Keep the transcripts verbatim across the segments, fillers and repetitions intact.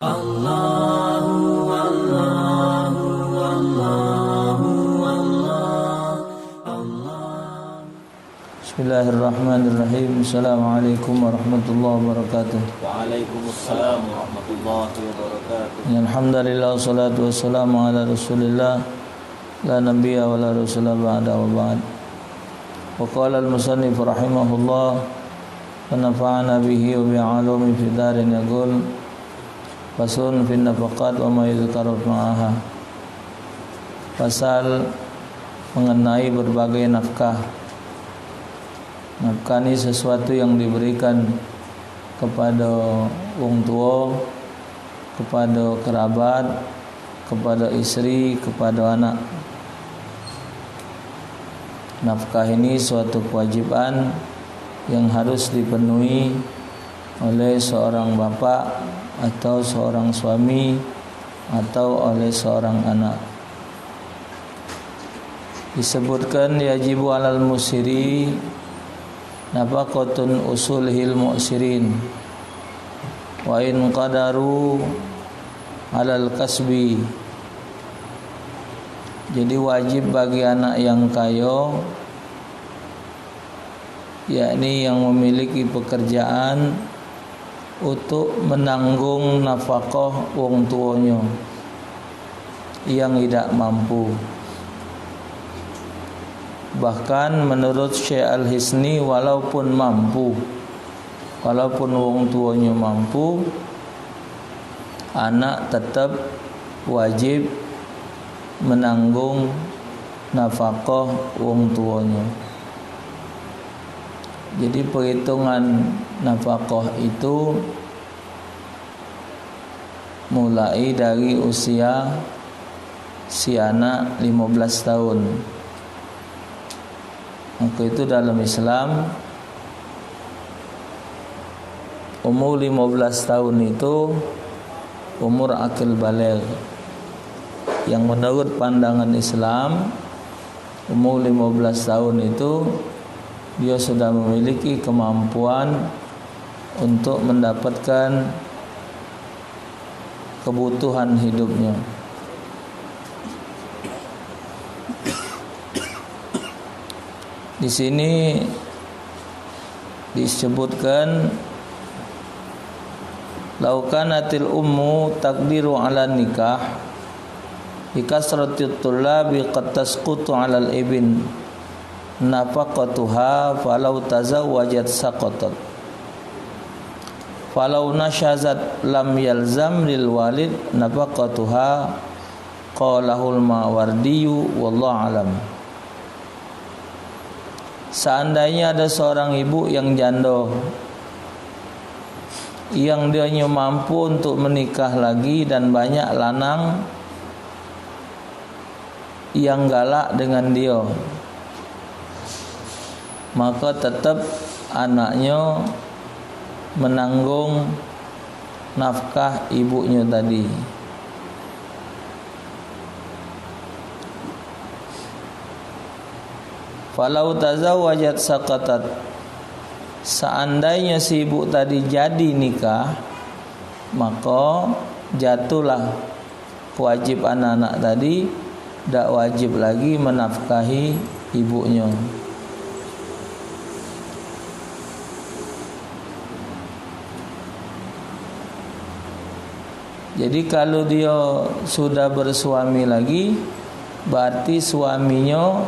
Allahu, Allahu, Allahu, Allah, Allah. Bismillahirrahmanirrahim. Assalamualaikum warahmatullahi wabarakatuh. Waalaikumsalam warahmatullahi wabarakatuh. Innal hamdalillah, wassalatu wassalamu ala Rasulillah, la nabiyya wa la rasula ba'da, wa ba'd. Wa qala al-musannif rahimahullah, wa nafa'ana bihi wa bi ulumi fid darin, yaqul, faslun fin nafaqat wa ma yuzkaru ma'aha. Pasal mengenai berbagai nafkah. Nafkah ni sesuatu yang diberikan kepada wong tua, kepada kerabat, kepada isteri, kepada anak. Nafkah ini suatu kewajiban yang harus dipenuhi oleh seorang bapak atau seorang suami atau oleh seorang anak. Disebutkan, yajibu alal musiri nafaqatun usulihil mu'sirin wa in qadaru alal kasbi. Jadi, wajib bagi anak yang kayo, yakni yang memiliki pekerjaan, untuk menanggung nafkah wong tuonyo yang idak mampu. Bahkan menurut Syekh Al-Hisni, walaupun mampu, walaupun wong tuonyo mampu, anak tetap wajib menanggung nafkah wong tuonyo. Jadi, perhitungan nafkah itu mulai dari usia si anak limo belas tahun. Maka itu dalam Islam, umur limo belas tahun itu umur akil baligh. Yang menurut pandangan Islam, umur limo belas tahun itu dia sudah memiliki kemampuan untuk mendapatkan kebutuhan hidupnya. Di sini disebutkan, "Lau kanatil ummu taqdiru ala nikah, bi kasratit tullabi qad tasqutu alal ibn nafaqatuha, falau tazawwajat saqatat. Falau nasyazat lam yalzam lil walid nafaqatuha." Qalahul Mawardiyu, wallahu alam. Seandainya ada seorang ibu yang jando, yang dianyo mampu untuk menikah lagi dan banyak lanang yang galak dengan dio, maka tetap anaknyo menanggung nafkah ibuknyo tadi. Falau tazawwajat saqatat, seandainyo si ibu tadi jadi nikah, maka jatuhlah wajib anak-anak tadi, dak wajib lagi menafkahi ibuknyo. Jadi, kalu dio sudah bersuami lagi, berarti suaminyo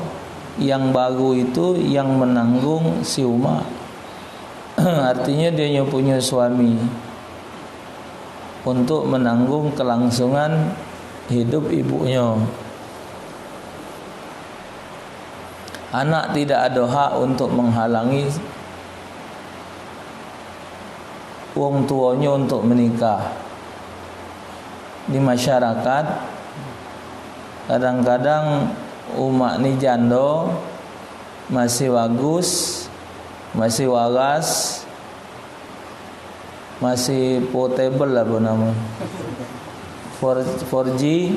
yang baru itu yang menanggung si umak. Artinyo, dio nyo punyo suami untuk menanggung kelangsungan hidup ibuknyo. Anak tidak ado hak untuk menghalangi wong tuonyo untuk menikah. Di masyarakat, kadang-kadang umak ni jando, masih bagus, masih waras, masih portable, apo namo, four, four G,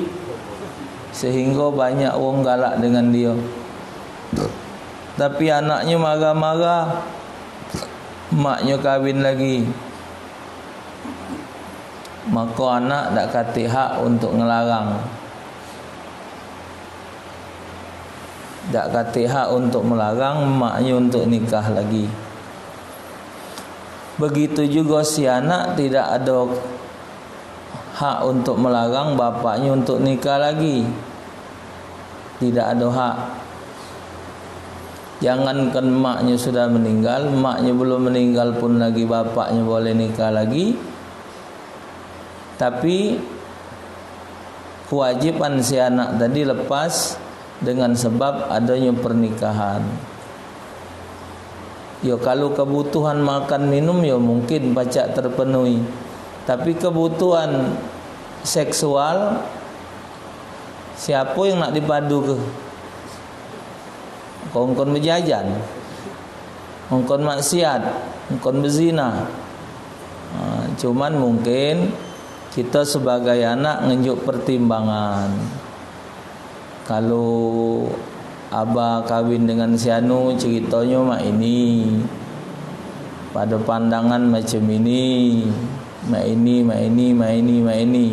sehinggo banyak wong galak dengan dio. Tapi anaknyo marah-marah, maknyo kawin lagi. Maka anak dak katik hak untuk ngelarang. Dak katik hak untuk melarang emaknyo untuk nikah lagi. Begitu jugo si anak tidak ado hak untuk melarang bapaknyo untuk nikah lagi. Tidak ado hak. Jangankan emaknyo sudah meninggal, emaknyo belum meninggal pun lagi bapaknyo boleh nikah lagi. Tapi kewajiban si anak tadi lepas dengan sebab adonyo pernikahan. Yo, kalu kebutuhan makan minum, yo mungkin pacak terpenuhi. Tapi kebutuhan seksual, siapo yang nak dipaduke? Kongkon bejajan, kongkon maksiat, kongkon bezina. Ha, cuman mungkin kito sebagai anak ngenjuk pertimbangan. Kalu abah kawin dengan si anu, ceritonyo mak ini. Pado pandangan macam ini. Mak ini, mak ini, mak ini, mak ini.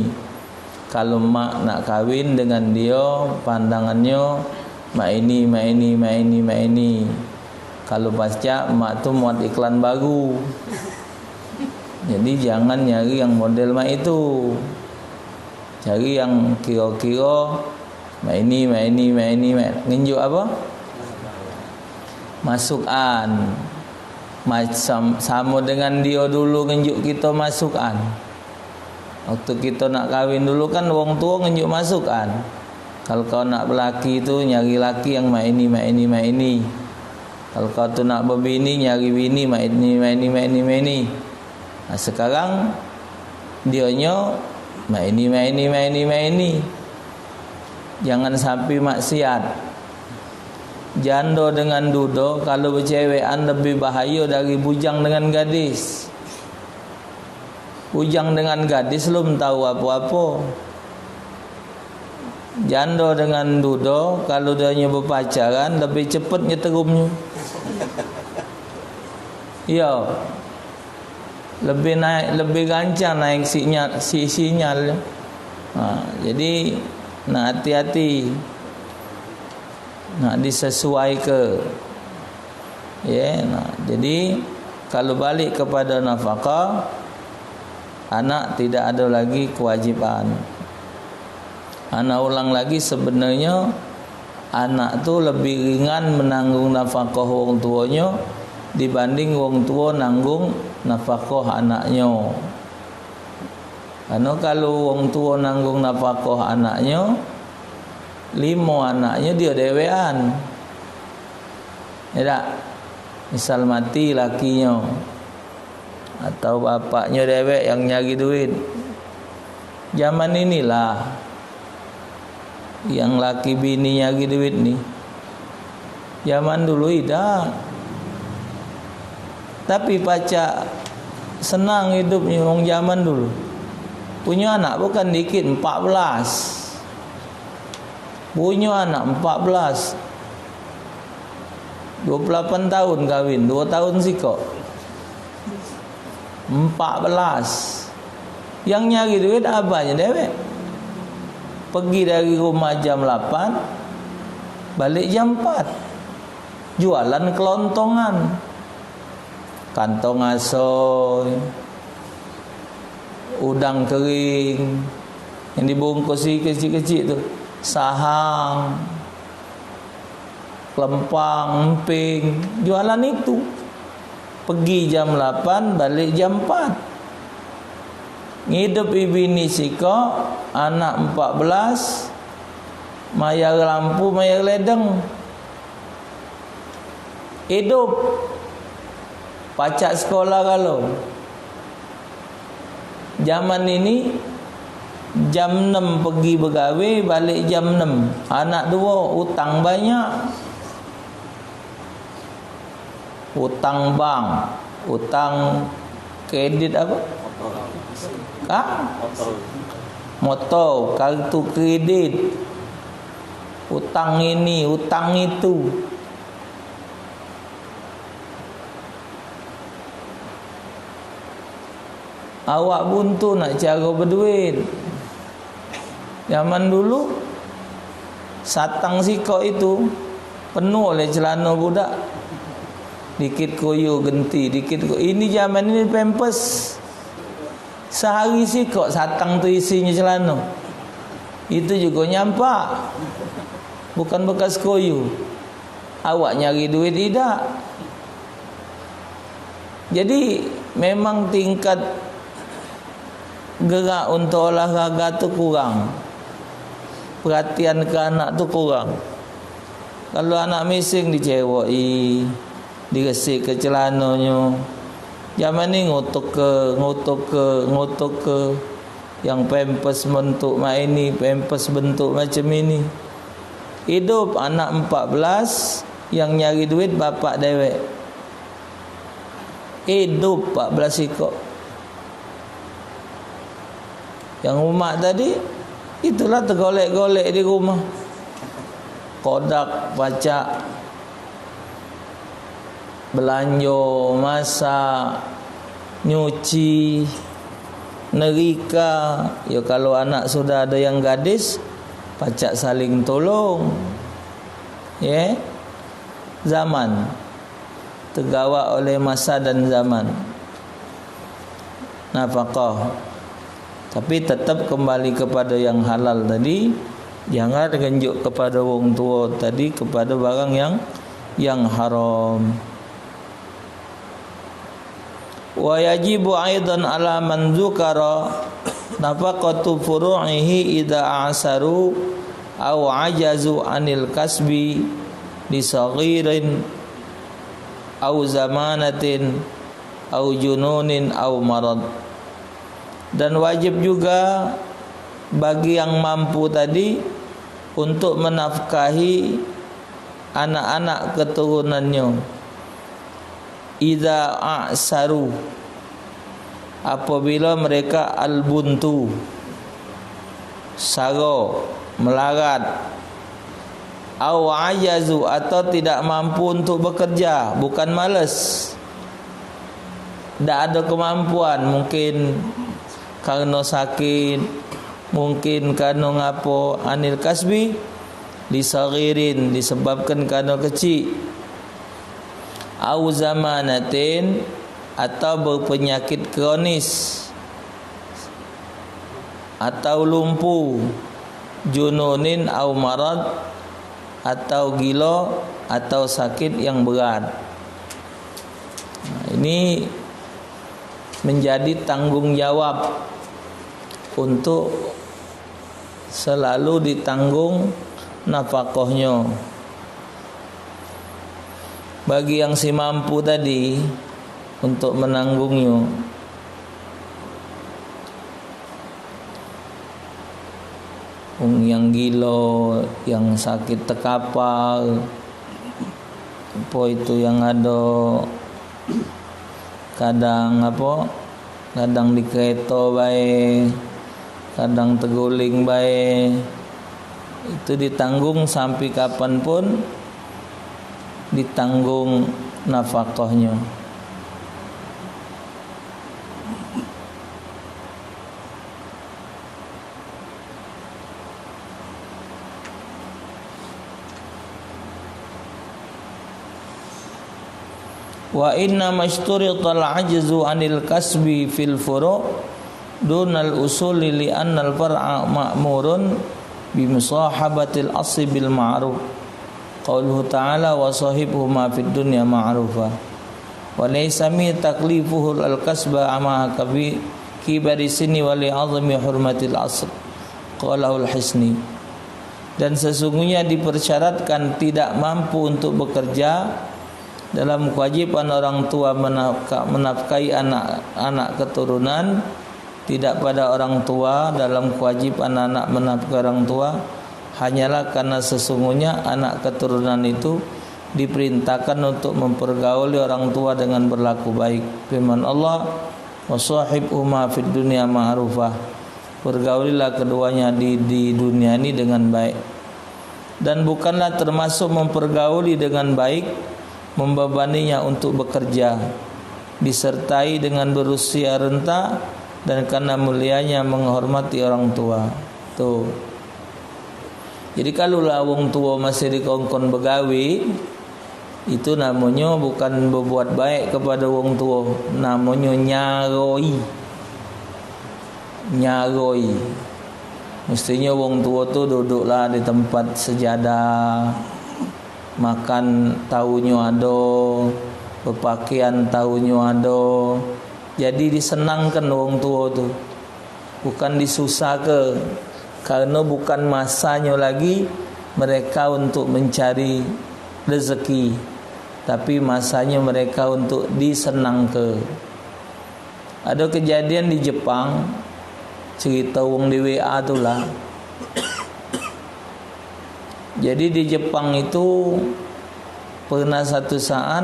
Kalu mak nak kawin dengan dio, pandangannyo mak ini, mak ini, mak ini, mak ini. Kalu pacak, mak tu muat iklan baru. Jadi, jangan nyari yang model mak itu. Cari yang kiro-kiro mak ini, mak ini, mak ini, mak, ngenjuk apo? Masukan. Macam samo dengan dio dulu ngenjuk kito masukan. Waktu kito nak kawin dulu kan wong tuo ngenjuk masukan. Kalu kau nak belaki tu nyari laki yang mak ini, mak ini, mak ini. Kalu kau tu nak bebini, nyari bini mak ini, mak ini, mak ini, mak ini. Nah, sekarang dionyo mak ini, mak ini, mak ini, mak ini. Jangan sampai maksiat. Jando dengan dudo kalu becewekan lebih bahayo dari bujang dengan gadis. Bujang dengan gadis lum tau apo-apo. Jando dengan dudo, kalu dionyo bepacaran, lebih cepet nyeterumnyo. Iyo. Lebih naik, lebih gancang naik sinyal, si sinyal. Ha, jadi, nak hati-hati. Nak disesuaike. Ye, nah, jadi, kalu balik kepada nafkah, anak tidak ado lagi kewajiban. Anak ulang lagi, sebenarnyo anak tu lebih ringan menanggung nafkah wong tuonyo dibanding wong tuo nanggung nafkah anaknyo. Kareno kalu wong tuo nanggung nafkah anaknyo, limo anaknyo dio dewekan. Ya dak? Misal mati lakinyo atau bapaknyo dewek yang nyari duit. Zaman inilah yang laki bini nyari duit ni. Zaman dulu idak. Tapi pacak senang hidupnyo wong zaman dulu. Punyo anak bukan dikit, empat belas. Punyo anak empat belas. Dua puluh lapan tahun kawin, dua tahun sikok. Empat belas. Yang nyari duit abahnya dewek. Pergi dari rumah jam lapan, balik jam empat. Jualan kelontongan. Kantong asoy, udang kering yang dibungkus kecil-kecil tu, sahang, kelempang, emping, jualan itu. Pergi jam lapan, balik jam empat. Ngidupi bini sikok, anak empat belas, mayar lampu, mayar ledeng. Idup. Pacak sekolah galo. Zaman ini, jam enam pergi begawe, balik jam enam. Anak duo, utang banyak. Utang bank, utang kredit apo? Ha? Motor, kartu kredit. Utang ini, utang itu. Awak buntu nak caro beduit. Zaman dulu, satang sikok itu penuh oleh celana budak. Dikit koyo genti, dikit ko-, ini zaman ini pampers. Sehari sikok satang tu isinyo celana. Itu juga nyampak. Bukan bekas koyo. Awak nyari duit idak. Jadi, memang tingkat gerak untuk olahraga tu kurang. Perhatian ke anak tu kurang. Kalau anak mising dicewoki, diresik ke celanonyo. Zaman ni ngutuk ke, ngutuk ke, ngutuk ke. Yang pampers bentuk mak ini, pampers bentuk macam ini. Hidup anak empat belas yang nyari duit bapak dewek. Hidup empat belas ikok. Yang umak tadi, itulah tegolek-golek di rumah. Kodak, pacak, belanjo, masak, nyuci, nerika. Yo, kalau anak sudah ada yang gadis, pacak saling tolong. Ye. Zaman. Tergawak oleh masa dan zaman. Nafkah. Tapi tetap kembali kepada yang halal tadi. Jangan ngenjuk kepada wong tua tadi, kepada barang yang, yang haram. Wa yajibu aidan ala man dzukara nafaqatu furu'ihi idza a'saru au ajazu anil kasbi li saghirin au zamanatin au jununin au marad. Dan wajib juga bagi yang mampu tadi untuk menafkahi anak-anak keturunannya. Idza a'saru, apabila mereka al-buntu, saro, melarat, au ajazu, atau tidak mampu untuk bekerja, bukan males, dak ada kemampuan, mungkin karena sakit, mungkin karena ngapo, anil kasbi, li saghirin, disebabkan karena kecik, au zamanatin, atau berpenyakit kronis, atau lumpuh, jununin au marad, atau gilo, atau sakit yang berat. Nah, ini menjadi tanggung jawab untuk selalu ditanggung nafkahnya. Bagi yang si mampu tadi untuk menanggungnya. Wong yang gilo, yang sakit tekapal, apa itu yang ada kadang apa, kadang di kereta bae, kadang teguling bae, itu ditanggung sampai kapan pun ditanggung nafkahnya. Wa inna mashturital ajzu anil kasbi fil furu' dunal usuli li annal far'a ma'murun bi musahabatil asli bil ma'ruf. Qauluhu ta'ala, "Wa sahibhuma fid dunya ma'rufa." Wa laysa min taklifuhu al-kasba ama kabi-, kibari sinni wa li azmi hurmatil asl. Qalahul Hisni. Dan sesungguhnya dipersyaratkan tidak mampu untuk bekerja dalam kewajiban orang tua menafka-, menafkahi anak, anak keturunan, tidak pada orang tua dalam kewajiban anak menafkahi orang tua, hanyalah karena sesungguhnya anak keturunan itu diperintahkan untuk mempergauli orang tua dengan berlaku baik. Firman Allah, "Wa sahibhuma fid dunya ma'rufa." Pergaulilah keduanya di, di dunia ini dengan baik. Dan bukanlah termasuk mempergauli dengan baik, membebaninya untuk bekerja, disertai dengan berusia renta, Dan karena mulianya menghormati orang tua. Tu. Jadi, kalu lah wong tuo masih dikongkon begawe, itu namonyo bukan bebuat baik kepada wong tuo, namonyo nyaroi. Nyaroi. Mestinyo wong tuo tu duduklah di tempat sejadah, makan taunyo ado, bepakaian taunyo ado. Jadi disenangkan wong tuo tu. Bukan disusahke, kareno bukan masanyo lagi mereka untuk mencari rezeki, tapi masanyo mereka untuk disenangke. Ado kejadian di Jepang, cerito wong di W A tu lah. Jadi di Jepang itu pernah satu saat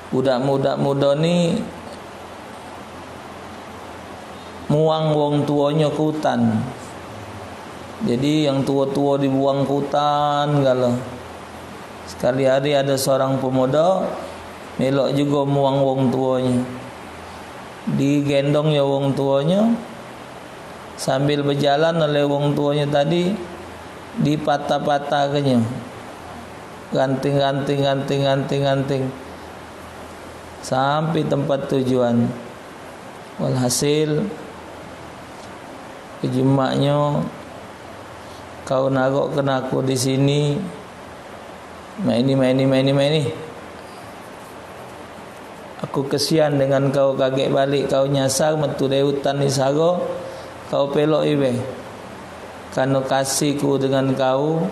budak-budak mudo ni muang wong tuonyo ke hutan. Jadi yang tuo-tuo dibuang ke hutan galo. Sekali hari ado seorang pemudo melok jugo muang wong tuonyo. Digendong yo wong tuonyo, sambil bejalan oleh wong tuonyo tadi, dipatah-patahkenyo. Ranting, ranting, ranting, ranting, ranting. Sampai tempat tujuan. Walhasil, kejemaknyo, kau narokkan aku di sini, mak ini, mak ini, mak ini, mak ini. Aku kesian dengan kau, kagek balek kau nyasar metu dari hutan ni sago, kau pelok ibe. Kareno kasihku dengan kau,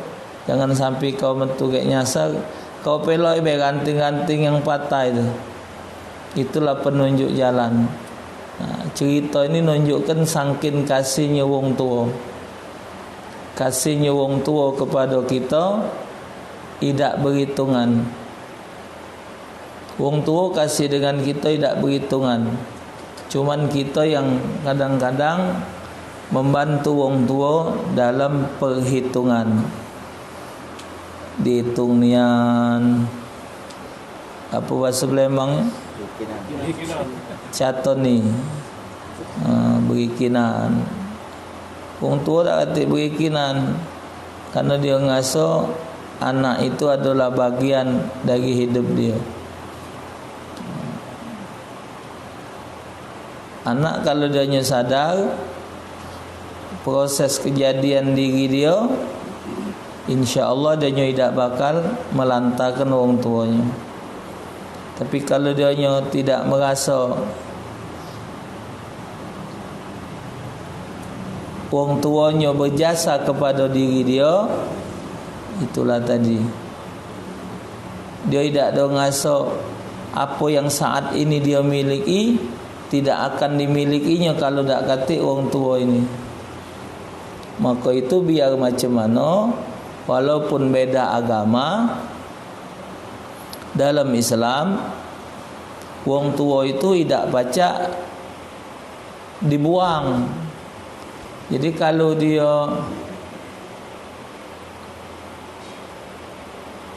jangan sampai kau metu gek nyasar, kau pelok ibe ranting-ranting yang patah itu. Itulah penunjuk jalan. Nah, cerito ini nunjukkan sangkin kasihnyo wong tuo. Kasihnyo wong tuo kepada kita idak berhitungan. Wong tuo kasih dengan kito idak berhitungan. Cuman kito yang kadang-kadang membantu wong tuo dalam perhitungan. Dihitung nian. Apo bahaso Palembang? Catoni. Ha, berikinan. Wong tuo dak katek berikinan. Kareno dio ngaso anak itu adalah bagian dari hidup dio. Anak kalu dionyo sadar proses kejadian diri dio, insya Allah dionyo idak bakal melantarkan wong tuonyo. Tapi kalu dionyo tidak meraso wong tuonyo berjasa kepada diri dio, itulah tadi. Dio idak do ngaso apo yang saat ini dio miliki tidak akan dimilikinyo kalu dak katik wong tuo ini. Maka itu biar macam mano, walaupun beda agama, dalam Islam, wong tuo itu idak pacak dibuang. Jadi kalu dio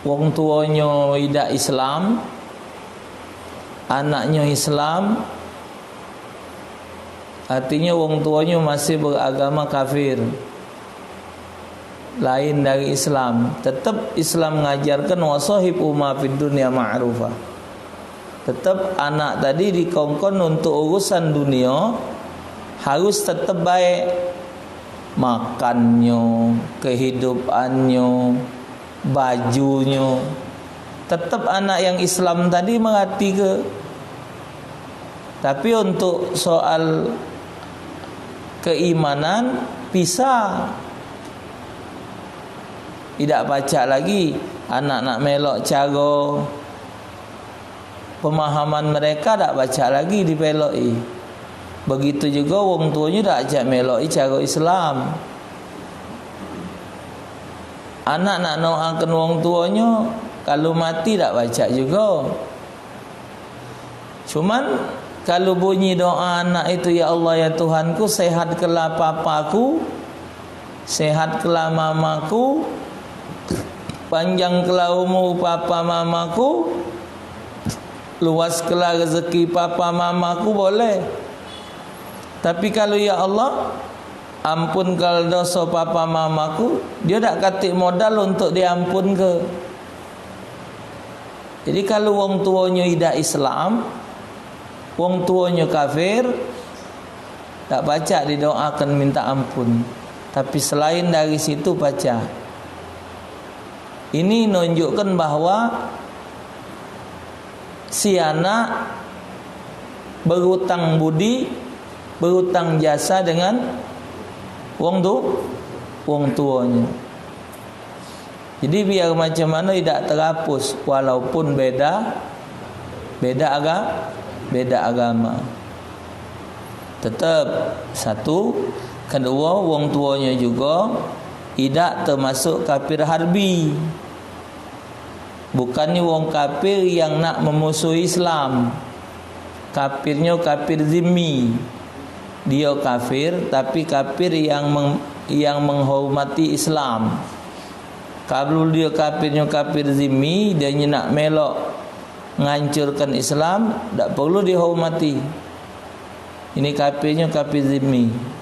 wong tuonyo idak Islam, anaknyo Islam, artinyo wong tuonyo masih beragama kafir, lain dari Islam. Tetep Islam ngajarkan, "Wa sahibhuma fid dunya ma'rufa." Tetep anak tadi dikongkon untuk urusan dunio harus tetep baik. Makannyo, kehidupannyo, bajunyo. Tetep anak yang Islam tadi merhatike. Tapi untuk soal keimanan, pisah. Idak pacak lagi anak nak melok caro pemahaman mereka dak pacak lagi dipeloki. Begitu jugo wong tuonyo dak pacak meloki caro Islam. Anak nak doakan wong tuonyo, kalu mati dak pacak jugo. Cuman, kalu bunyi doa anak itu, "Ya Allah, ya Tuhanku, sehatkanlah papaku, sehatkanlah mamaku, panjangkanlah umur papa mamaku," Luaskanlah rezeki papa mamaku, boleh. Tapi kalu, "Ya Allah, ampunkanlah doso papa mamaku," dio dak katik modal untuk diampunke. Jadi, kalu wong tuonyo idak Islam, wong tuonyo kafir, dak pacak didoakan minta ampun. Tapi selain dari situ, pacak. Ini nunjukkan bahwa si anak berutang budi, berutang jasa dengan wong tu, wong tuonyo. Jadi, biar macam mano idak terhapus, walaupun beda, beda aga-, beda agama. Tetep satu, kedua, wong tuonyo jugo idak termasuk kafir harbi. Bukannyo wong kafir yang nak memusuhi Islam. Kafirnyo kafir zimmi. Dio kafir, tapi kafir yang meng-, yang menghormati Islam. Kalu dio kafirnyo kafir zimmi, dio nyo nak melok ngancurkan Islam, dak perlu dihormati. Ini kafirnyo kafir zimmi.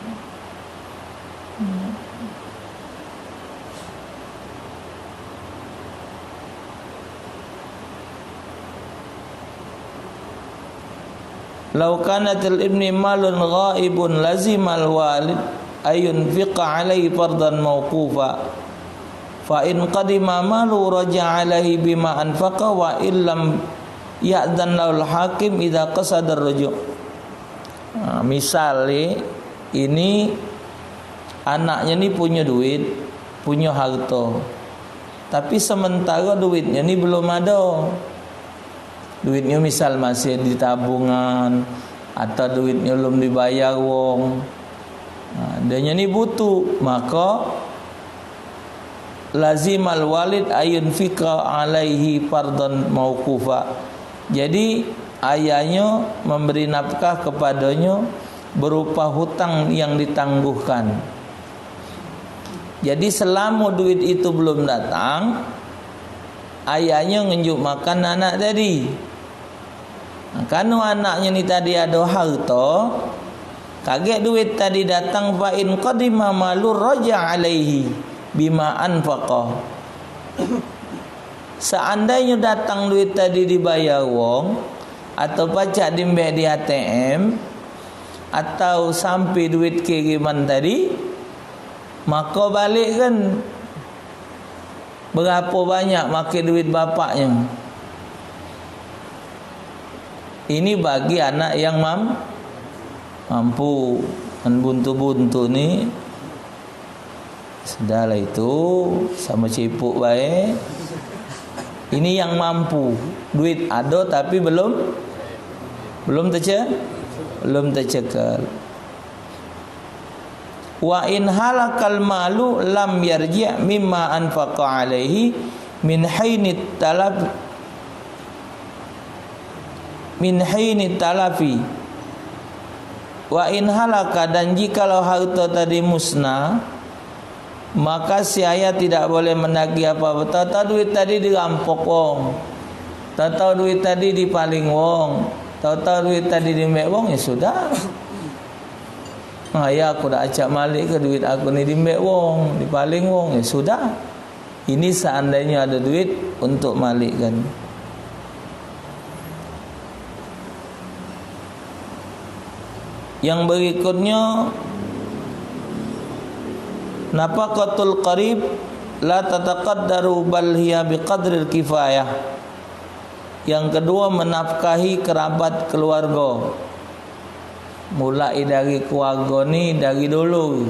"Lau kanatil ibni malun ghaibun lazimal walid ayunfiqa alaihi fardan mauqufa. Fa in qadima malu raja alaihi bima anfaqa wa illam ya'dan lahul hakim idza qasadar ruju'." Ha, misal ni, ini anaknyo ni punyo duit, punyo harto. Tapi sementaro duitnyo ni belum ado. Duitnyo misal masih di tabungan, atau duitnyo belum dibayar wong. Ha, dianyo ni butuh, maka lazimal walid ayunfiqa alaihi fardan mauqufa. Jadi, ayahnyo memberi nafkah kepadonyo berupa hutang yang ditangguhkan. Jadi, selamo duit itu belum datang, ayahnyo ngenjuk makan anak tadi. Kanu anaknyo ni tadi ado harto, kagek duit tadi datang, fa in qadima malu raja alaihi bima anfaqa. Seandainyo datang duit tadi dibayar wong, atau pacak dimbek di A T M, atau sampe duit kiriman tadi, mako balekkan. Berapo banyak make duit bapaknyo? Ini bagi anak yang mam-, mampu. Men buntu-buntu ni, sudahlah itu, samo cipuk bae. Ini yang mampu. Duit ado tapi belum, belum tece-, belum tecekel. Wa in halakal malu lam yarji' mimma anfaqa alaihi min haini talaf, min haini talafi. Wa in halaka, dan jikalau harto tadi musnah, maka si ayah tidak boleh menagih apa-apa. Tau-tau duit tadi dirampok wong, tau-tau duit tadi dipaling wong, tau-tau duit tadi dimbek wong, ya sudah. Nah, ya aku dak acak malik ke duit aku ni dimbek wong, dipaling wong, ya sudah. Ini seandainyo ado duit untuk malikkan. Yang berikutnyo, nafaqatul qarib la tataqaddaru bal hiya biqadril kifayah. Yang kedua, menafkahi kerabat keluarga. Mulai dari keluarga ni dari dulu.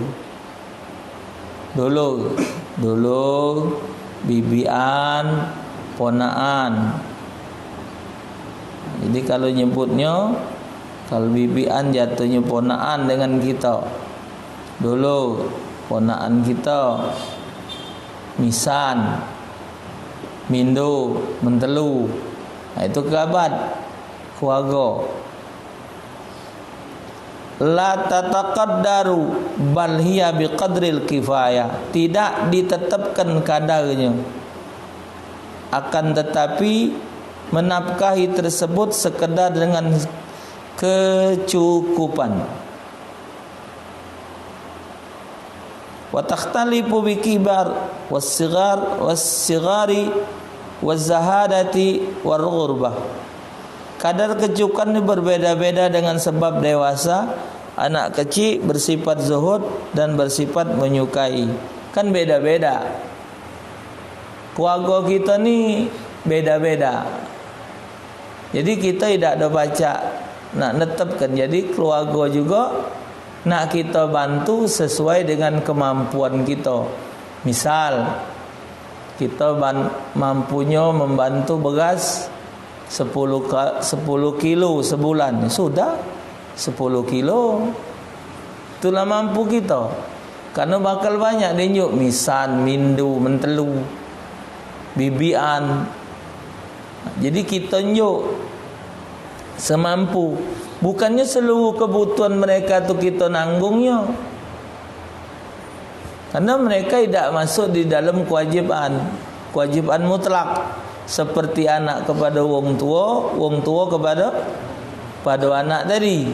Dulur, dulur, bibian, ponakan. Jadi, kalu nyebutnyo, kalu bibian jatuhnyo ponakan dengan kito. Dulur, ponakan kito. Misan, mindo, mentelu. Nah, itu kerabat, keluarga. La tataqaddaru bal hiya biqadril kifayah. Tidak ditetapkan kadarnya. Akan tetapi, menafkahi tersebut sekedar dengan kecukupan. Wa takhtalifu bi kibar was sigar, was sigari, waz zahadati war ghurbah. Kadar kecukupan ni berbeda-beda dengan sebab dewasa, anak kecil bersifat zuhud dan bersifat menyukai. Kan beda-beda. Keluarga kita ni beda-beda. Jadi kita idak ada pacak nak netepkan. Jadi keluarga juga nak kita bantu sesuai dengan kemampuan kita. Misal, kita ban-, mampunyo membantu beras sepuluh ka-, sepuluh kilo sebulan. Sudah, sepuluh kilo. Itulah mampu kita. Karena bakal banyak dinjuk misan, mindu, mentelu, bibian. Jadi kita njuk semampu. Bukannya seluruh kebutuhan mereka tu kita nanggungnyo. Karena mereka idak masuk di dalam kewajiban, kewajiban mutlak. Seperti anak kepada wong tua, wong tua kepada, pada anak tadi.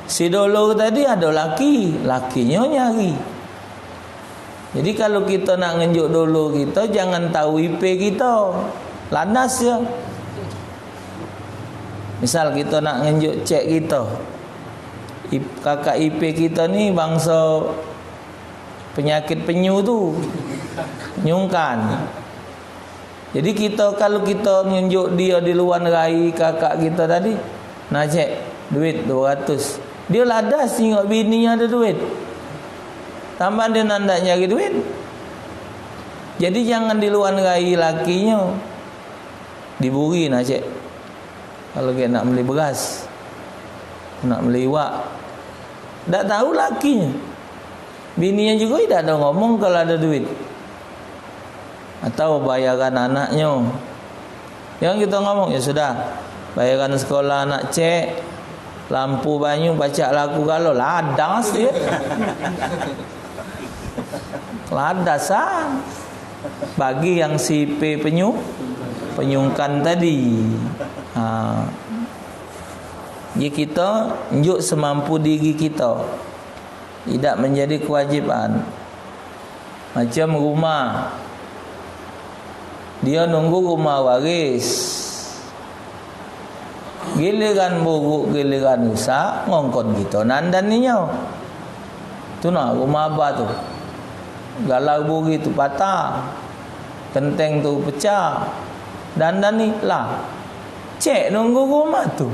Si dolo tadi ado laki, lakinyo nyari. Jadi, kalu kito nak ngenjuk dolo kito, jangan tau I P kito. Landas yo. Misal, kito nak ngenjuk cek kito. I-, kakak I P kito ni bangso penyakit penyu tu. Nyungkan. Jadi kito, kalu kito nunjuk dio di luar rai kakak kito tadi, "Nah, cek, duit duo ratus." Dio ladas nengok bininyo ado duit. Tambah dio nandak nyari duit. Jadi jangan di luar rai lakinyo. Diburi, nah, cek. Kalu kito nak meli beras, nak meli iwak, dak tau lakinyo. Bininyo jugo idak ado ngomong kalu ado duit. Atau bayaran anaknyo. Yang kito ngomong, "Ya sudah, bayaran sekolah anak cek, lampu, banyu, pacak laku galo." Ladas dio. Ladasan. Bagi yang si P penyu-, penyungkan tadi. Ha. Jadi kito njuk semampu diri kito. Idak menjadi kewajiban. Macam rumah. Dio nunggu rumah waris. Giliran buruk, giliran rusak, ngongkon kito nandaninyo. Tu nah, rumah abah tu. Galar buri tu patah. Genteng tu pecah. Dandani lah. Cek nunggu rumah tu.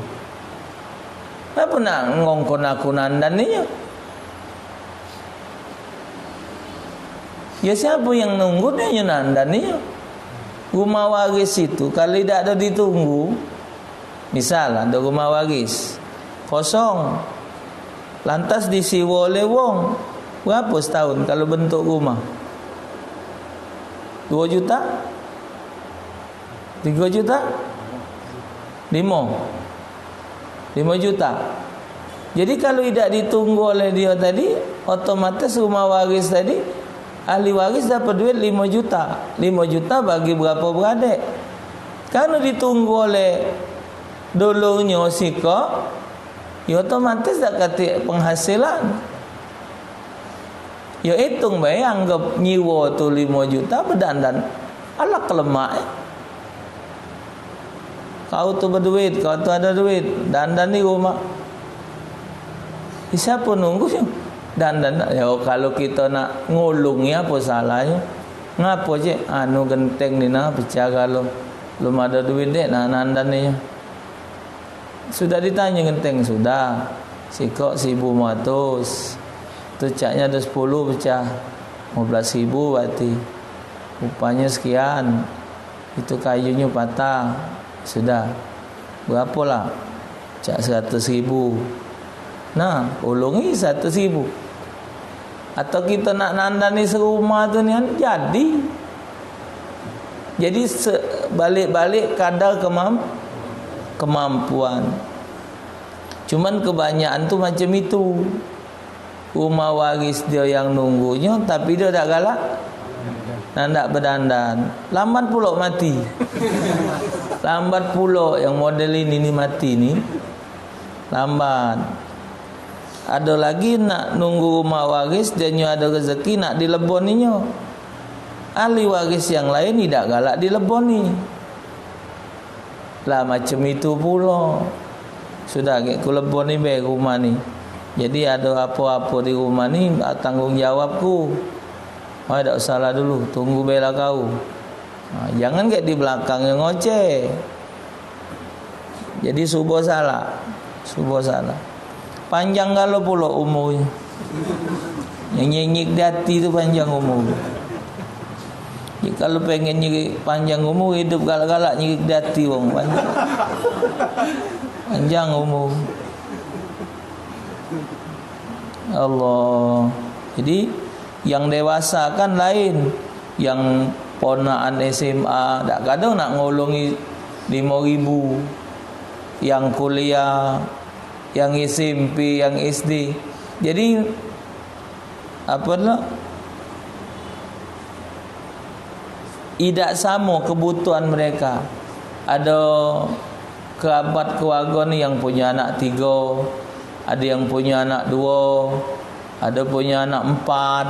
Ngapo nak ngongkon aku nandaninyo? Ya, siapo yang nunggu dio, yo nandaninyo. Rumah waris itu, kalu dak ado ditunggu, misal ado rumah waris kosong, lantas disiwo oleh wong, berapo setahun kalu bentuk rumah? Duo juta? Tigo juta? Limo. Limo juta. Jadi, kalu idak ditunggu oleh dio tadi, otomatis rumah waris tadi, ahli waris dapat duit limo juta. Limo juta bagi berapo beradek. Kalu ditunggu oleh dulunyo sikok, yo otomatis dak katik penghasilan. Yo, itung bae, anggap nyiwo tu limo juta, bedandan. Alah, kelemak, eh. Kau tu beduit, kau tu ado duit, dandan di rumah. Siapo nunggu yo? Dandan. Yo, kalu kito nak ngulungi, apo salahnyo? Ngapo, cek? Anu, genteng ni nah pecah galo. Belum ado duit dek, nah, nandan ni. Sudah ditanyo genteng, sudah. Sikok seribu limo ratus. Tu caknyo ado sepuluh pecah. Limo belas ribu berarti. Upahnyo sekian. Itu kayunyo patah. Sudah. Berapo lah? Cak seratus ribu. Nah, ulungi seratus ribu. Atau kito nak nandani serumah tu nian, jadi. Jadi, se-, balik-balik kadar kemam-, kemampuan. Cuman kebanyakan tu macam itu. Rumah waris dio yang nunggunyo, tapi dio dak galak. Nah, ndak bedandan. Lambat pulo mati. Lambat pulo yang model ini ni mati ni. Lambat. Ado lagi nak nunggu rumah waris, dia nyo ado rezeki nak dileboni nyo. Ahli waris yang lain idak galak dileboni. Lah macam itu pulo. Sudah gek ku leboni be rumah ni. Jadi ado apo-apo di rumah ni, ah, tanggung jawabku. Oh, dak usahlah dulu, tunggu be lah kau. Ha, jangan gek di belakang yang ngoceh. Jadi subo salah. Subo salah. Panjang galo pulo umur. Yang nyengik di hati tu panjang umur. Jadi, kalu pengen nyengik panjang umur, hidup galak-galak nyengik di hati wong. Panjang, panjang umur. Allah. Jadi, yang dewasa kan lain. Yang ponakan S M A, dak kadang nak ngolongi limo ribu. Yang kuliah, yang S M P, yang S D. Jadi, apa tu? Idak samo kebutuhan mereka. Ada kerabat keluarga ni yang punya anak tiga, ada yang punya anak dua, ada punya anak empat.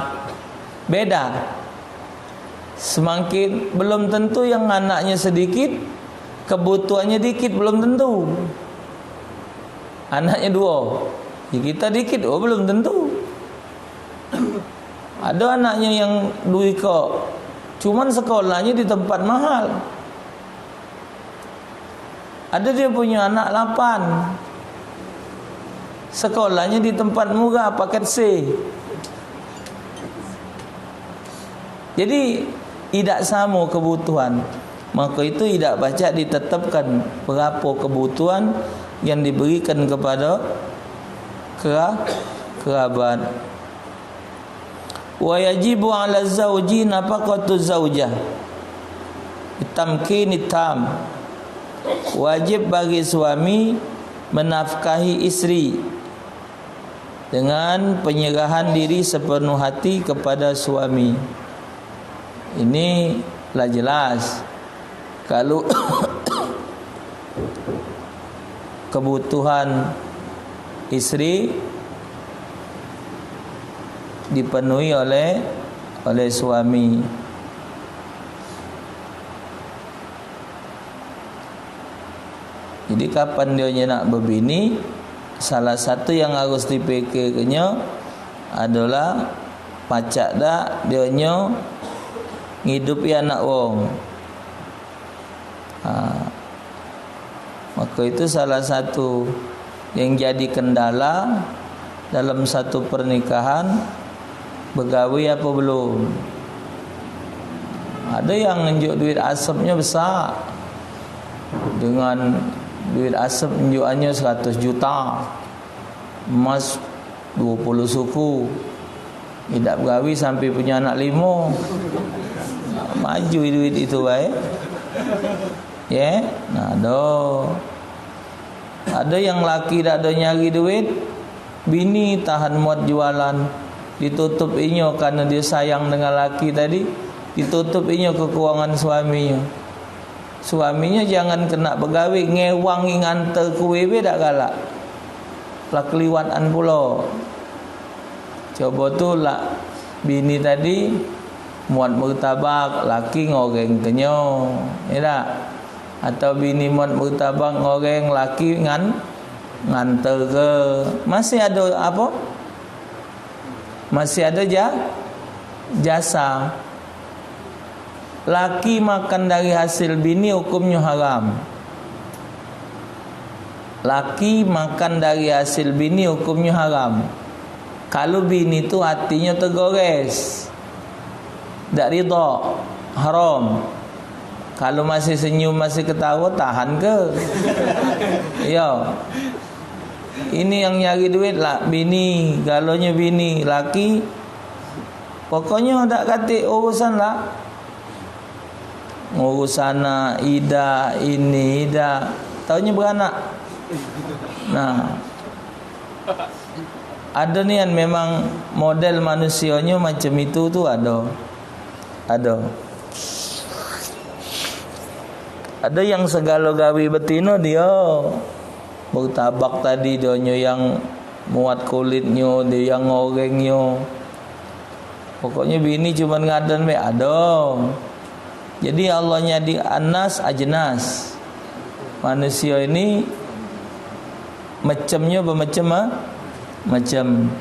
Beda. Semakin, belum tentu yang anaknya sedikit, kebutuhannya dikit, belum tentu. Anaknya dua. Ya, kita dikit, oh, belum tentu. Ada anaknya yang duit kok, cuman sekolahnya di tempat mahal. Ada dia punya anak lapan. Sekolahnya di tempat murah, paket C. Jadi, idak samo kebutuhan. Maka itu idak pacak ditetapkan berapo kebutuhan yang diberikan kepada kera-, kerabat. Wa yajibu 'ala zauji nafaqatu zaujah. Bitamkini tam. Wajib bagi suami menafkahi isteri dengan penyerahan diri sepenuh hati kepada suami. Ini lah jelas. Kalu kebutuhan isteri dipenuhi oleh, oleh suami. Jadi, kapan dionyo nak bebini, salah satu yang harus dipikirkanyo adalah pacak dak dionyo ngidupi anak wong. Ha. Maka itu salah satu yang jadi kendala dalam satu pernikahan, begawe apa belum. Ada yang ngenjuk duit asepnyo besak. Dengan duit asep ngenjukannya seratus juta. Emas dua puluh suku. Idak begawi sampai punya anak limo. Maju duit itu bae. Ye, nah, do. Ada yang laki dak ada nyari duit, bini tahan muat jualan. Ditutup inyo karena dia sayang dengan laki tadi, ditutup inyo kekurangan suaminyo. Suaminyo jangan kena begawe, ngewangi nganter kue be dak galak. Lah keliwatan pulo. Coba tu lah bini tadi muat martabak, laki ngoreng kenyo, ya dak? Atau bini muat martabak ngoreng, laki ngan nganter ke. Masih ada apa? Masih ada ja-, jasa. Laki makan dari hasil bini hukumnyo haram. Laki makan dari hasil bini hukumnyo haram. Kalu bini tu hatinyo tegores, dak ridho, haram. Kalu masih senyum, masih ketawa, tahan ke? Yo. Ini yang nyari duit lah bini, galonyo bini, laki. Pokoknyo dak katik urusan lah. Ngurus anak, idak, ini, idak. Taunyo beranak. Nah. Ada nian memang model manusionyo macam itu tu ada. Ada. Ado yang segalo gawe betino dio. Bertabak tadi dio nyo yang muat kulitnyo, dio yang ngorengnyo. Pokoknyo bini cuman ngadon be ado. Jadi Allah nyadi anas ajnas. Manusia ini mecemnyo bemecem, ah, mecem.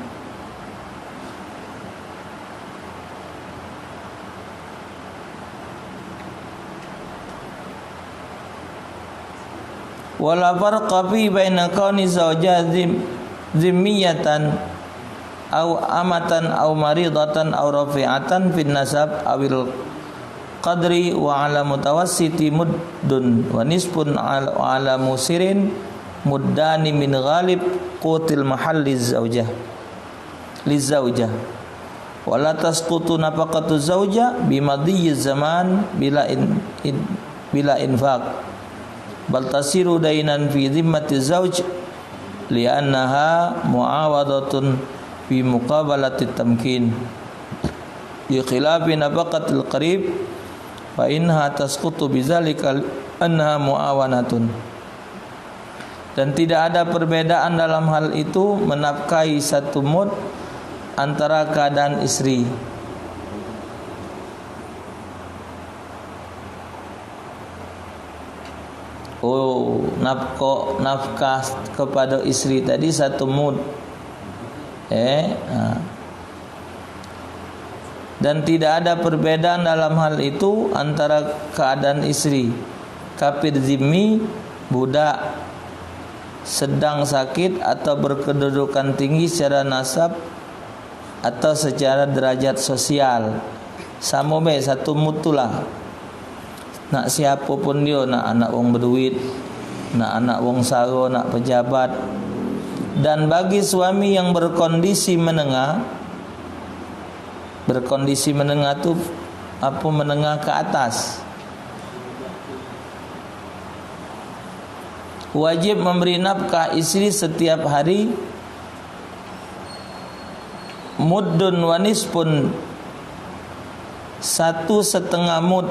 Wala farqa fi baina kauni zaujah zim-, zimmiyatan au amatan au maridatan au rafi'atan fin nasab awil qadri wa ala mutawassiti muddun wa nisfun al-, ala musirin muddani min ghalib qutil mahalli zaujah. Lizaujah. Wala tasqutu nafaqatu zauja bimadiyyi zaman bila in, in, bila infaq. Bal tasiru dainan fi zimmati zauj li'annaha mu'awadatun fi muqabalati tamkin. Bi khilafi nafaqatil qarib fa inha tasqutu bizalika anha mu'awanatun. Dan tidak ada perbedaan dalam hal itu menafkahi satu mud antara keadaan istri. Oh, nafkah, nafkah kepada istri tadi satu mud. Eh, ha. Dan tidak ada perbedaan dalam hal itu antara keadaan istri, kafir zimmi, budak, sedang sakit atau berkedudukan tinggi secara nasab atau secara derajat sosial. Samo be, satu mud tu lah. Nak siapo pun dio, nak anak wong beduit, nak anak wong saro, nak pejabat. Dan bagi suami yang berkondisi menengah, berkondisi menengah tu apo, menengah ke atas, wajib memberi nafkah istri setiap hari muddun wa nisfun, satu setengah mud,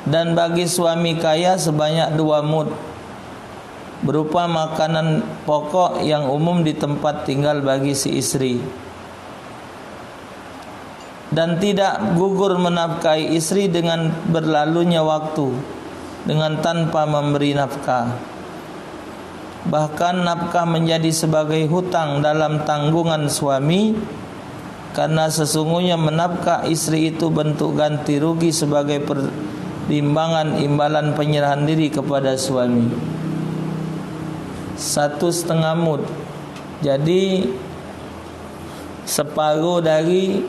dan bagi suami kaya sebanyak dua mud, berupa makanan pokok yang umum di tempat tinggal bagi si istri. Dan tidak gugur menafkahi istri dengan berlalunya waktu, dengan tanpa memberi nafkah. Bahkan nafkah menjadi sebagai hutang dalam tanggungan suami, karena sesungguhnya menafkah istri itu bentuk ganti rugi sebagai pertimbangan imbalan penyerahan diri kepada suami. Satu setengah mud. Jadi, separuh dari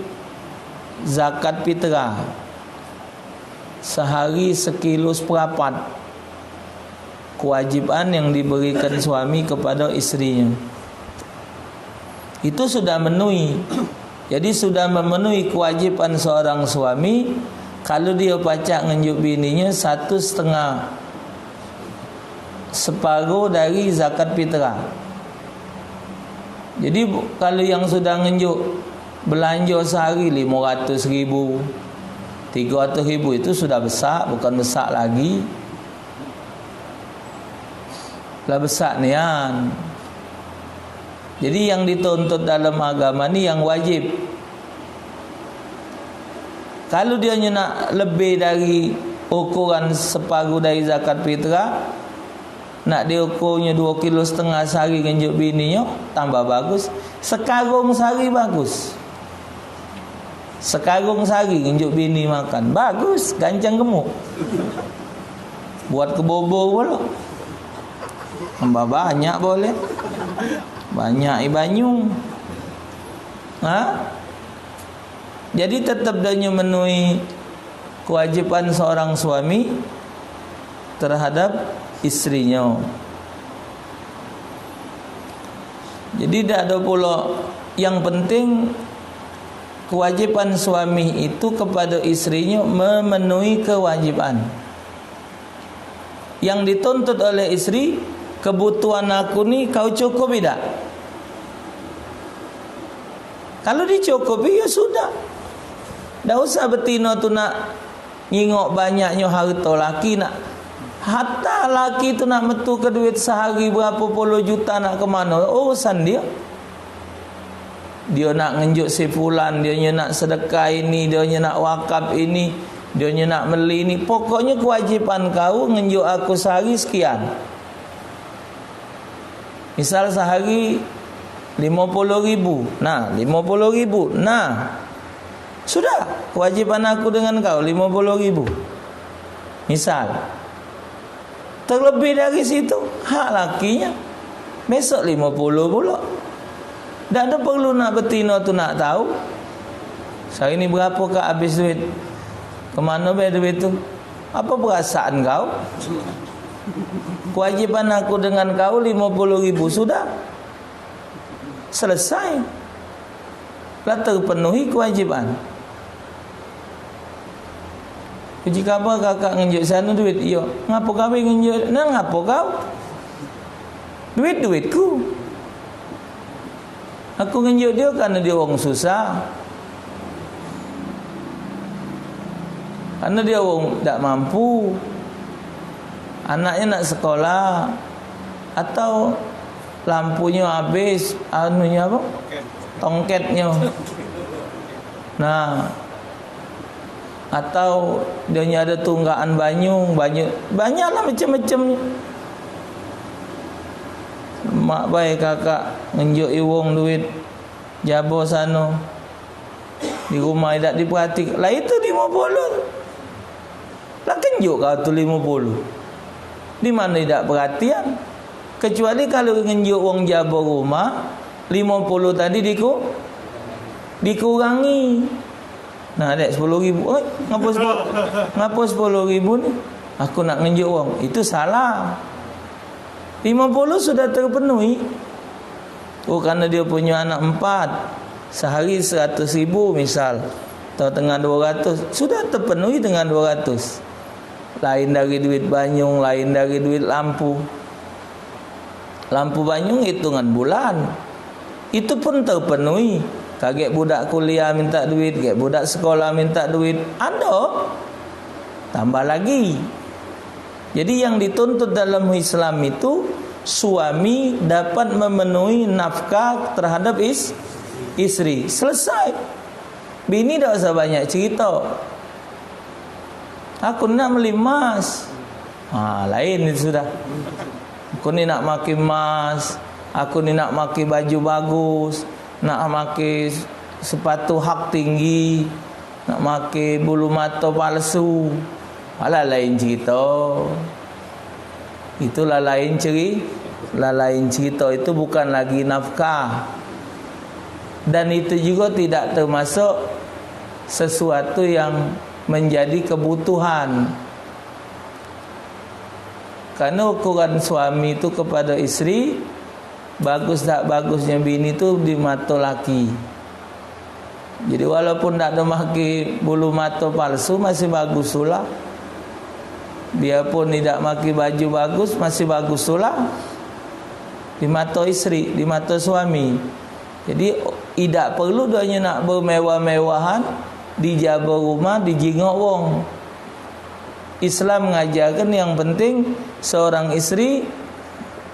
zakat fitrah, sehari sekilo seperapat, kewajiban yang diberikan suami kepada istrinya. Itu sudah menuhi. Jadi, sudah memenuhi kewajiban seorang suami, kalau dia pacak ngenjuk bininya satu setengah, separuh dari zakat fitrah. Jadi, bu-, kalau yang sudah ngenjuk belanja sehari lima ratus ribu, tiga ratus ribu, itu sudah besak, bukan besak lagi. Lah besak nian. Jadi, yang dituntut dalam agama ni yang wajib. Kalau dia nak lebih dari ukuran separuh dari zakat fitrah, nak diukurnya dua kilo setengah sehari ngenjuk bininyo, tambah bagus. Sekarung sehari bagus. Sekarung sehari ngenjuk bini makan. Bagus, gancang gemuk. Buat kebobo pulo. Tambah banyak boleh. Banyak i banyu. Ha? Jadi, tetap dio nyo menuhi kewajiban seorang suami terhadap istrinyo. Jadi, dak ado pulo, yang penting kewajiban suami itu kepada istrinyo memenuhi kewajiban. Yang dituntut oleh istri, kebutuhan aku ni kau cukupi dak? Kalau dicukupi, ya sudah. Dak usah betino tu nak Nyingok banyaknyo harto laki nak. Harta laki tu nak metuke duit sehari berapo puluh juta nak ke mano? Urusan dio. Dio nak ngenjuk si fulan, dionyo nak sedekah ini, dionyo nak wakaf ini, dionyo nak meli ini. Pokoknyo kewajiban kau ngenjuk aku sehari sekian. Misal sehari limo puluh ribu. Nah, limo puluh ribu. Nah, sudah, kewajiban aku dengan kau limo puluh ribu. Misal. Terlebih dari situ, hak lakinyo. Besok limo puluh pulo. Dak ado perlu nak betino tu nak tahu. Sehari ni berapo kak habis duit? Kemano be duit tu? Apa perasaan kau? Kewajiban aku dengan kau limo puluh ribu sudah. Selesai. Lah terpenuhi kewajiban. Puji kabar kakak ngenjuk sano duit. Iyo. Ngapo kawin ngenjuk? Nah, ngapo kau? Duit, duitku. Aku ngenjuk dio karno dio wong susah. Karno dio wong dak mampu. Anaknyo nak sekolah. Atau lampunyo habis, anunyo apo? Tongketnyo. Nah, atau dionyo ado tunggakan banyu, banyu, banyaklah macam-macamnyo. Mak bae kakak ngenjuk iwong duit jabo sano. Di rumah idak diperhatik. Lah itu limo puluh. Lah kenjuk kau tu limo puluh. Di mano idak perhatian? Kecuali kalu ngenjuk wong jabo rumah, limo puluh tadi diku-, dikurangi. Nah, dek sepuluh ribu. Oi, ngapo sepuluh, ngapo sepuluh ribu ni? Aku nak ngenjuk wong. Itu salah. Limo puluh sudah terpenuhi. Oh, karno dio punyo anak empat, sehari seratus ribu misal, atau tengah duo ratus, sudah terpenuhi tengah duo ratus. Lain dari duit banyung, lain dari duit lampu. Lampu banyung itungan bulan. Itu pun terpenuhi. Kagek budak kuliah minta duit, kagek budak sekolah minta duit. Ado. Tambah lagi. Jadi, yang dituntut dalam Islam itu suami dapat memenuhi nafkah terhadap is-, istri. Selesai. Bini dak usah banyak cerita. Aku nak meli emas. Ha, lain itu sudah. Aku ni nak make emas. Aku ni nak make baju bagus. Nak make sepatu hak tinggi. Nak make bulu mato palsu. Alah, lain cerita. Itulah lain ceri-, lah lain cerita. Itu bukan lagi nafkah. Dan itu juga tidak termasuk sesuatu yang menjadi kebutuhan. Karena ukuran suami itu kepada istri, bagus dak bagusnya bini tu di mato laki. Jadi, walaupun dak ado make bulu mato palsu, masih bagus tula. Biarpun idak make baju bagus, masih bagus tula. Di mato istri, di mato suami. Jadi, idak perlu dio nak bermewah-mewahan, di jabo rumah, di jingok wong. Islam ngajarkan yang penting seorang istri,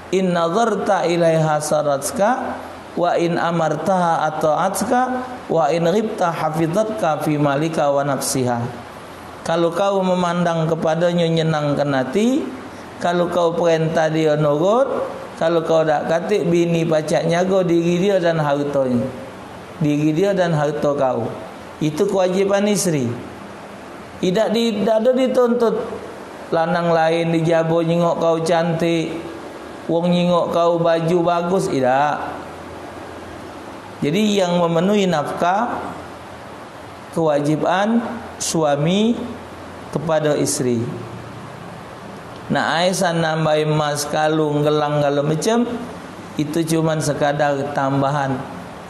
"In nazarta ilaiha saratka, wa in amartaha ata'atka, wa in ghibta hafizatka fi malika wa nafsiha." Kalu kau memandang kepadanya nyenangkan hati, kalu kau perintah dia nurut, kalu kau dak katik, bini pacak nyago diri dia dan hartonyo. Diri dia dan harto kau. Itu kewajiban istri. Idak di, dak ado dituntut lanang lain di jabo nyingok kau cantik, wong nyingok kau baju bagus, idak. Jadi, yang memenuhi nafkah kewajiban suami kepada istri. Nak aisan nambahi emas, kalung, gelang, galo macam, itu cuman sekadar tambahan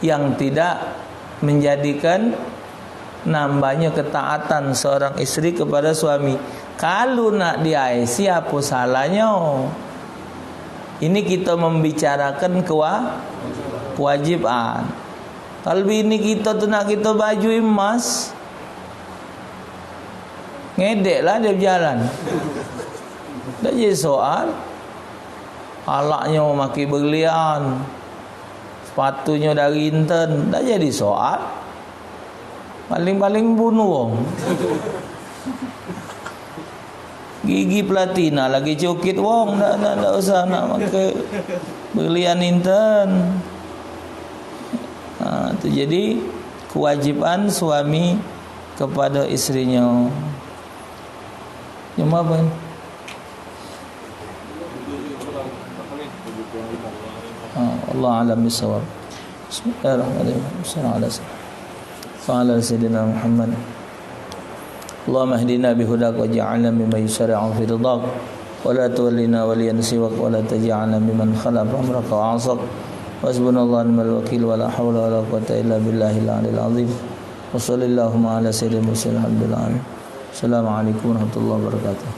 yang tidak menjadikan nambahnya ketaatan seorang istri kepada suami. Kalu nak diaisi, apo salahnyo? Ini kita membicarakan kewa-, kewajiban. Kalu bini kita tu nak kita baju emas, Ngedek lah dia bejalan. Dak jadi soal. Alaknyo make berlian. Sepatunyo dari inten. Dak jadi soal. Paling-paling bunuh wong. Gigi platina lagi cukit wong. Dak, dak, dak usah nak make berlian inten. Ha, tu jadi kewajiban suami kepada isterinyo. Yang apa ni? Ha, Allah alam bisawab. Bismillahirrahmanirrahim. Sallallahu alaihi wasallam. Wa ala sayyidina Muhammad. Allahumma hdina bihudaka waj'alna mimman yusari'u fi ridhak. Wa la tuwallina waliyan siwak wa la taj'alna mimman khalafa amraka wa asak. Hasbunallahu wa ni'mal wakil wa la hawla wa la quwwata illa billahil aliyil azim. Wa sallallahu ala sayyidil mursalin alhamdulillah. Assalamualaikum warahmatullahi wabarakatuh.